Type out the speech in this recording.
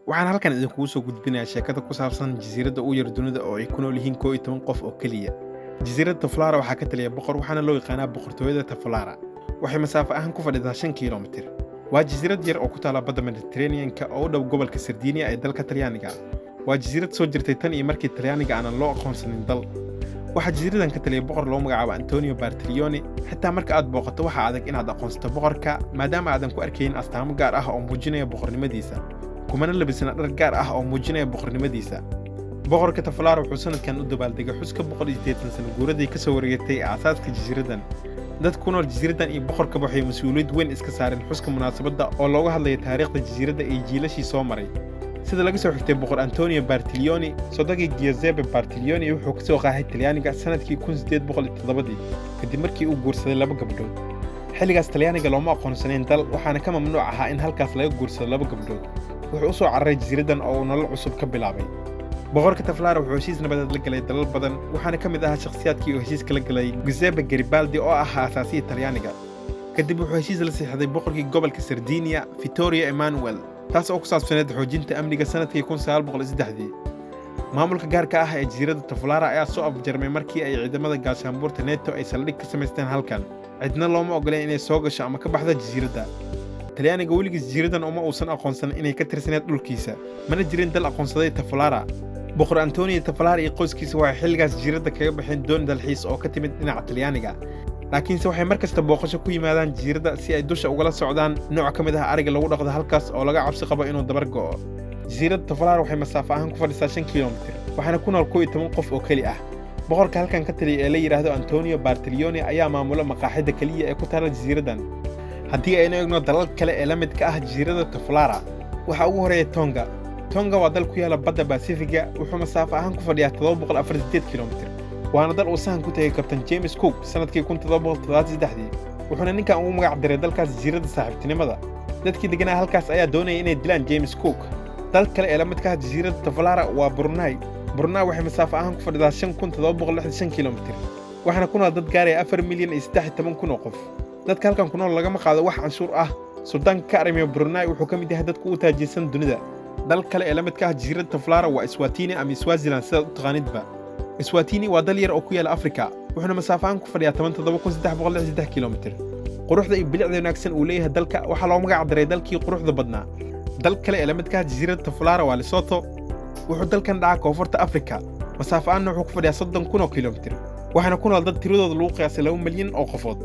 Waxaan halkan idinkugu soo gudbinayaa sheekada ku saabsan jasiiradda ugu yar dunida oo ay ku nool yihiin 11 qof oo keliya. Jasiiradda Tavolara waxaa ka taliya boqor, waxaana loo yaqaanaa boqortooyada Tavolara. Waxay masaafo ahaan ku fadhidaa 5 kiiloomitir. Waa jasiirad yar oo ku taalla badda Mediterranean-ka oo u dhow gobolka Sardinia ee dalka Talyaaniga. Waa jasiirad soo jirtay tan iyo markii Talyaaniga aanan loo aqoonsanin dal. Waxaa jasiiradan ka taliyay boqor loo magacaabo Antonio Bartolioni. Xitaa marka aad booqato, waxaa adag inaad aqoonsato boqorka, maadaama aadan ku arkayn astaamo gaar ah oo muujinaya boqornimadiisa, kumana labisna dhar gaar ah oo muujinaya boqornimadiisa. Boqorka Tavolara wuxuu sanadkan u dabaaldegay xuska 180 sano guuradii ka soo wareegatay aasaaska jasiiradan. Dadka ku nool jasiiradan iyo boqorkaba waxay mas'uuliyad weyn iska saareen xuska munaasabadda oo looga hadlayo taariikhda jasiiradda iyo jiilashii soo maray. Sida laga soo xigtay boqor Antonio Bartolioni, sodogii Giuseppe Bartolioni wuxuu ka soo qaaxay Talyaaniga sanadkii 1807dii, kadib markii uu guursaday laba gabdhood. Xilligaas Talyaaniga looma aqoonsanayn dal, waxaana ka mamnuuc ahaa in halkaas laga guursado laba gabdhood. Wuxuu u soo cararay jasiiraddan oo uu nolol cusub ka bilaabay. Boqorka Tavolara wuxuu heshiis nabadeed la galay dalal badan, waxaana ka mid ahaa shakhsiyaadkii uu heshiiska la galay Giuseppe Garibaldi oo ahaa aasaasihii Talyaaniga. Kadib wuxuu heshiis la saxiixday boqorkii gobolka Sardinia, Vittorio Emanuel, taas oo ku saabsaneed xoojinta amniga sanadkii 1903dii. Maamulka gaarka ah ee jasiiradda Tavolara ayaa soo afjarmay markii ay ciidamada gaashaanbuurta NATO ay saldhig ka samaysteen halkan. Cidna looma ogoleen inay soo gasho ama ka baxdo jasiiradda. Talyaaniga weligiis jasiiraddan uma uusan aqoonsan inay ka tirsaneed dhulkiisa, mana jirin dal aqoonsaday Tavolara. Boqor Antonio Tavolara iyo qoyskiisa waxay xilligaas jasiiradda kaga baxeen doon dalxiis oo ka timid dhinaca Talyaaniga, laakiinse waxay mar kasta booqasho ku yimaadaan jasiiradda si ay dusha ugala socdaan nooc ka mid ah ariga lagu dhaqdo halkaas oo laga cabsi qabo inuu dabar go'o. Jasiiradda Tavolara waxay masaafo ahaan ku fadhisaa 5 kiiloomitir, waxaana ku nool 11 qof oo keli ah. Boqorka halkan ka taliya ee la yidhaahdo Antonio Bartolioni ayaa maamula maqaaxida keliya ee ku taalla jasiiraddan. Haddii aynu eegno dalal kale ee la midka ah jasiiradda Tavolara, waxaa ugu horeeya Tonga. Tonga waa dal ku yaala badda Basifiga, wuxuu masaafo ahaan ku fadhiyaa 748 kiiloomitir, waana dal uu sahan ku tegay Kabtan James Cook sanadkii 1773dii, wuxuuna ninkan ugu magac diray dalkaas jasiiradda saaxiibtinimada. Dadkii deganaa halkaas ayaa doonaya inay dilaan James Cook. Dal kale ee la midka ah jasiiradda Tavolara waa Brunei. Brunei waxay masaafo ahaan ku fadhidaa 5765 kiiloomitir, waxaana ku nool dad gaaraya 4,013,000 oo qof. Dadka halkan ku nool lagama qaado wax canshuur ah. Suldaanka ka arrimiya Brunei wuxuu ka mid yahay dadka ugu taajirsan dunida. Dal kale ee la midka ah jasiiradda Tavolara waa Eswatini ama Swaziland, sidaad u taqaanidba. Eswatini waa dal yar oo ku yaala Afrika, wuxuuna masaafo ahaan ku fadhiyaa 17,363 kiiloomitir. Quruxda iyo bilicda wanaagsan uu leeyahay dalka waxaa loo magac daray dalkii quruxda badnaa. Dal kale ee la midka ah jasiiradda Tavolara waa Lesotho. Wuxuu dalkan dhacaa koonfurta Afrika, masaafo ahaanna wuxuu ku fadhiyaa 30,000 oo kiiloomitir, waxaana ku nool dad tiradooda lagu qiyaasay 2 milyan oo qofood.